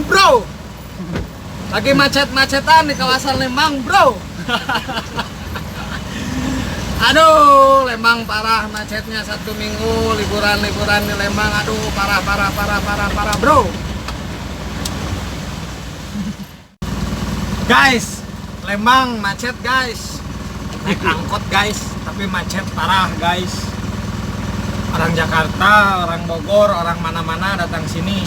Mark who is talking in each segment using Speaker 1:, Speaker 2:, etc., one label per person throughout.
Speaker 1: Bro. Lagi macet-macetan di kawasan Lembang, bro. Aduh, Lembang parah macetnya 1 minggu, liburan-liburan di Lembang, aduh parah, parah, parah, parah, parah, bro. Guys, Lembang macet guys. Naik angkot guys, tapi macet parah guys. Orang Jakarta, orang Bogor, orang mana-mana datang sini.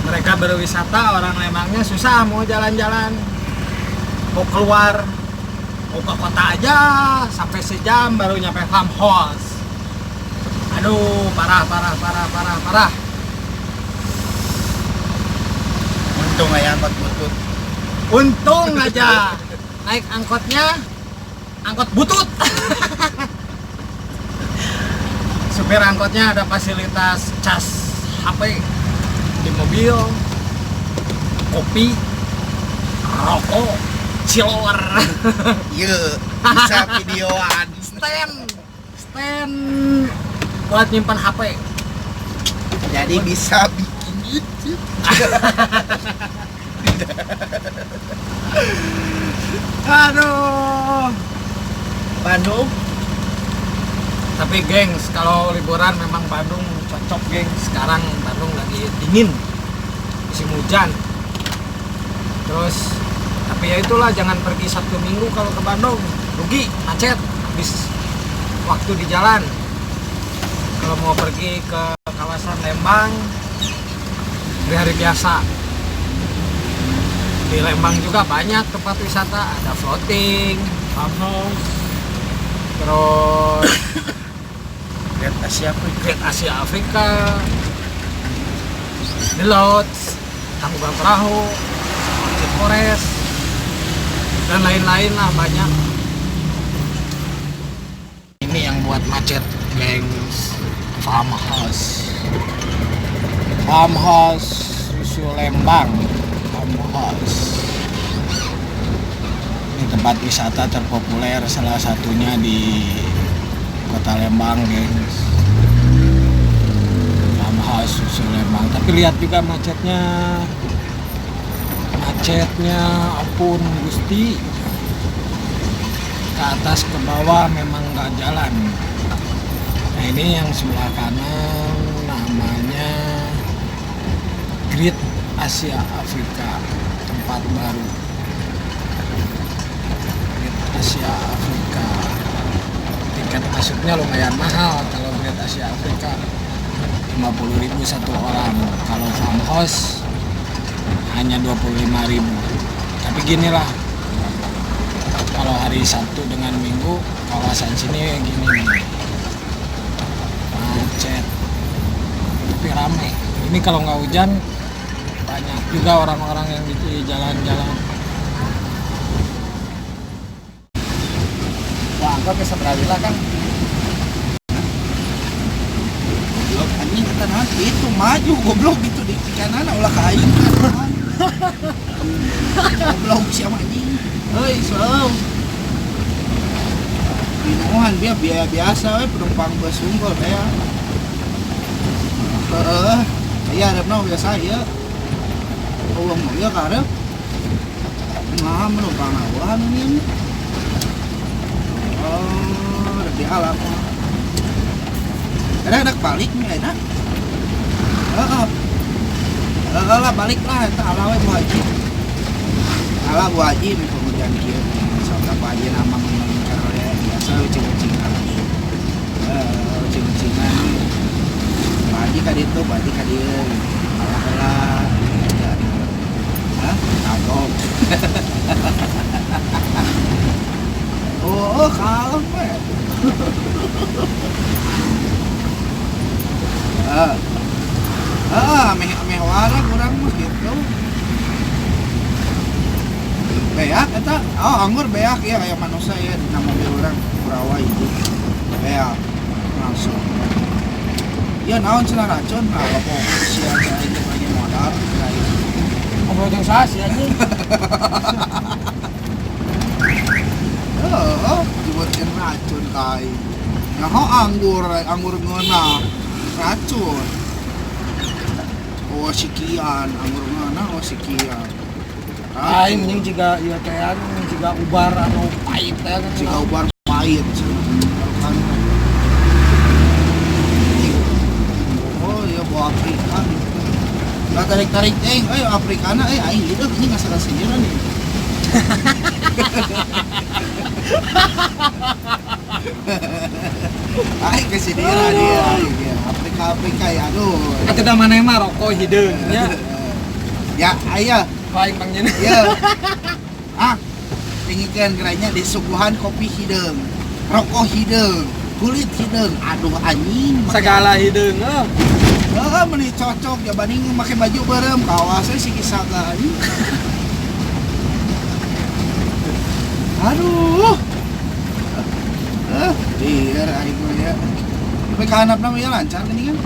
Speaker 1: Mereka berwisata, orang Lembangnya susah mau jalan-jalan, mau keluar, mau ke kota aja sampai sejam baru nyampe farmhouse. Aduh, parah, parah, parah, parah, parah.
Speaker 2: Untung aja angkot butut.
Speaker 1: Untung aja naik angkotnya angkot butut. Supir angkotnya ada fasilitas cas HP di mobil, kopi, rokok, cilor.
Speaker 2: Iya, bisa videoan.
Speaker 1: Stand buat nyimpan HP.
Speaker 2: Jadi bisa bikin YouTube.
Speaker 1: Aduh.
Speaker 2: Bandung.
Speaker 1: Tapi gengs, kalau liburan memang Bandung cocok gengs. Sekarang Bandung lagi dingin, musim hujan. Terus, tapi ya itulah, jangan pergi Sabtu Minggu kalau ke Bandung, rugi, macet, habis waktu di jalan. Kalau mau pergi ke kawasan Lembang di hari biasa. Di Lembang juga banyak tempat wisata, ada floating, farmhouse, terus
Speaker 2: Great Asia Afrika,
Speaker 1: Great Asia Afrika, The Lodge, Tangkuban Perahu, Orchid Forest, dan lain-lain lah banyak. Ini yang buat macet, gengs, farmhouse, farmhouse susu Lembang, farmhouse. Ini tempat wisata terpopuler salah satunya di kota Lembang, gengs. Farmhouse susu Lembang. Tapi lihat juga macetnya, macetnya ampun gusti, ke atas ke bawah memang nggak jalan. Nah ini yang sebelah kanan namanya Great Asia Afrika, tempat baru Great Asia Afrika. Tiket masuknya lumayan mahal kalau Great Asia Afrika, 50.000 satu orang. Kalau farmhouse hanya 25.000. Tapi ginilah, kalau hari Sabtu dengan Minggu kawasan sini gini nih, macet tapi rame. Ini kalau nggak hujan banyak juga orang-orang yang di jalan-jalan.
Speaker 2: Wah, angkot bisa beralih lah, Kang. Goblok anjing kata naon itu maju goblok gitu di kanan ulah ka aing kan. Goblok siapa anjing. Heuy, slow. Pinuhan dia biaya biasa we penumpang bus unggul ya. Heeh. Aya hareup biasa ieu. Eueuh mah ieu ka hareup. Nah, penumpang awan ini. Oh, rek dialap mah. Ada balik nih enak. Heeh. Heeh lah balik lah eta ala we Bu Haji. Ala Bu Haji meh pengujian kieu. Sok Bu Haji nama meningkar we biasa ucing-ucingan. Heeh, ucing-ucingan. Bu Haji ka ditu, Bu Haji ka dieu. Ala heula. Hah? Kagok. Oh, kalem we. Meh wareg urang mah gitu. Beak eta, oh anggur beak ya kayak manusia ya dina mobil urang Kurawa itu. Beak langsung. Ya naon cenah racun, nah lopo sia cenah itu lagi modal cenah itu.
Speaker 1: Ngobrol jeung saha sih anjing?
Speaker 2: Heeh, dibuatkeun racun ka aing. Nyaho anggur, anggur ngeunah racun. Oh sikian, anggur mana oh sikian.
Speaker 1: Aing mending jiga ieu teh jiga ubar anu pahit teh.
Speaker 2: Jiga ubar pahit. Kan. Oh iya bawa Afrika. Nggak tarik-tarik ayo Afrikana aing hidup ini nggak salah sendiri nih. Aing kesedihan dia, aing ya. Afrika Afrika ya aduh.
Speaker 1: Atuh da maneh mah rokok hideung nya.
Speaker 2: Ya aya.
Speaker 1: Aing pangjeun.
Speaker 2: Ya. Ah, tinggikan geranya disuguhan kopi hideung, rokok hideung, kulit hideung. Aduh anjing.
Speaker 1: Segala hideung heuh.
Speaker 2: Heeh, meni cocok ya banding make baju beureum kawas we si Kisaga anjing. Aduh. Liar aing mah ya. Tapi kahanapna mah ya lancar gini kan.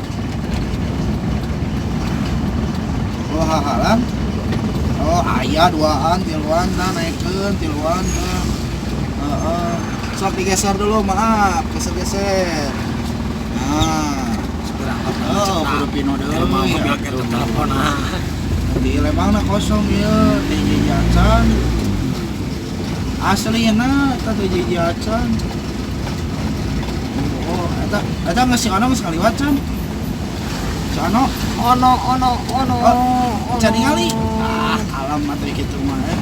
Speaker 2: Oh hahalang. Oh aya duaan, tiluan nah naikeun, tiluan nah. Heeh. Sok digeser dulu, maaf, geser-geser. Nah, oh, kudu pino deui.
Speaker 1: Telepon ah.
Speaker 2: Di Lembangna kosong ieu, teh hiji acan. Aslina eta teh hiji acan. Oh, eta eta geus si Ono geus ngaliwat can. Si Ono
Speaker 1: ono ono ono.
Speaker 2: Oh, can ningali. Ah, alam atuh kitu mah eh.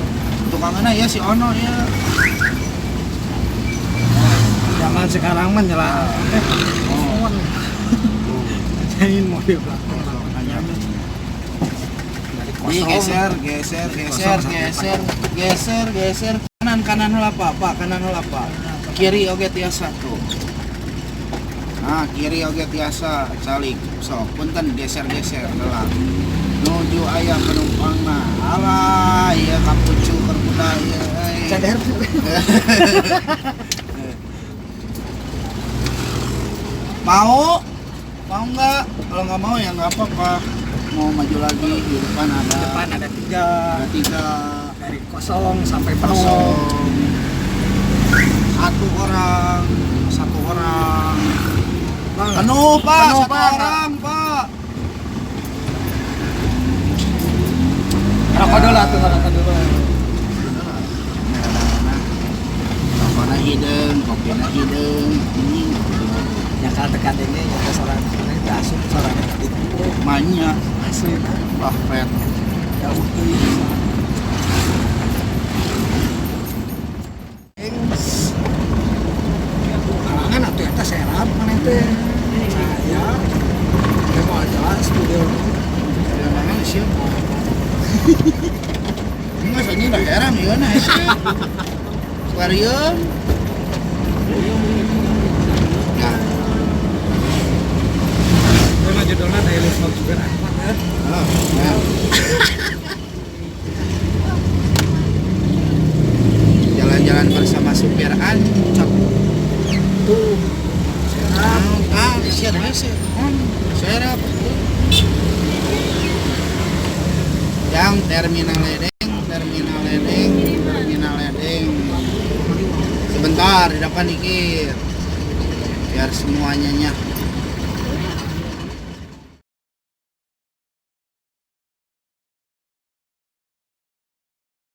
Speaker 2: Tukangeuna ya si Ono ya.
Speaker 1: Zaman sekarang mah nyela oh. Jangan mobil belakang.
Speaker 2: Ini geser, geser, geser, geser, geser, geser. Kanan, kanan heula Pak, Pak, kanan heula Pak. Kiri oge tiasa tuh. Nah, kiri oge tiasa calik. Sok, punten geser-geser heula. Nuju aya penumpangna. Alah, ieu kapucu keur budak ieu euy.
Speaker 1: Cadar.
Speaker 2: Mau? Mau nggak? Kalau nggak mau ya nggak apa-apa. Mau maju lagi di depan ada.
Speaker 1: Di depan ada tiga.
Speaker 2: Ada tiga.
Speaker 1: Dari kosong sampai penuh.
Speaker 2: Kosong. Satu orang, satu orang.
Speaker 1: Bang.
Speaker 2: Penuh Pak,
Speaker 1: Penuh,
Speaker 2: satu
Speaker 1: Pak.
Speaker 2: Orang Pak.
Speaker 1: Rokok dulu atuh, rokok dulu.
Speaker 2: Rokokna hideung, kopina hideung, anjing.
Speaker 1: Ya kalau tekan ini ya seorang ini asup seorang itu
Speaker 2: Banyak
Speaker 1: asli
Speaker 2: wah pet.
Speaker 1: Jauh teuing. Kalangan atuh eta serap maneh teh. Saya teh mau jelas studio.
Speaker 2: Jangan sih. Enggak soalnya udah heran ya nah sih. Akuarium. Ya.
Speaker 1: Ini judulnya Daily Vlog juga angkot ya.
Speaker 2: Oh, ya. Jalan-jalan bersama supir ancok.
Speaker 1: Tuh. Serap.
Speaker 2: Ah, siap, siap. Serap. Yang terminal Ledeng, terminal Ledeng, terminal Ledeng. Sebentar, di depan dikit. Biar semuanya nya.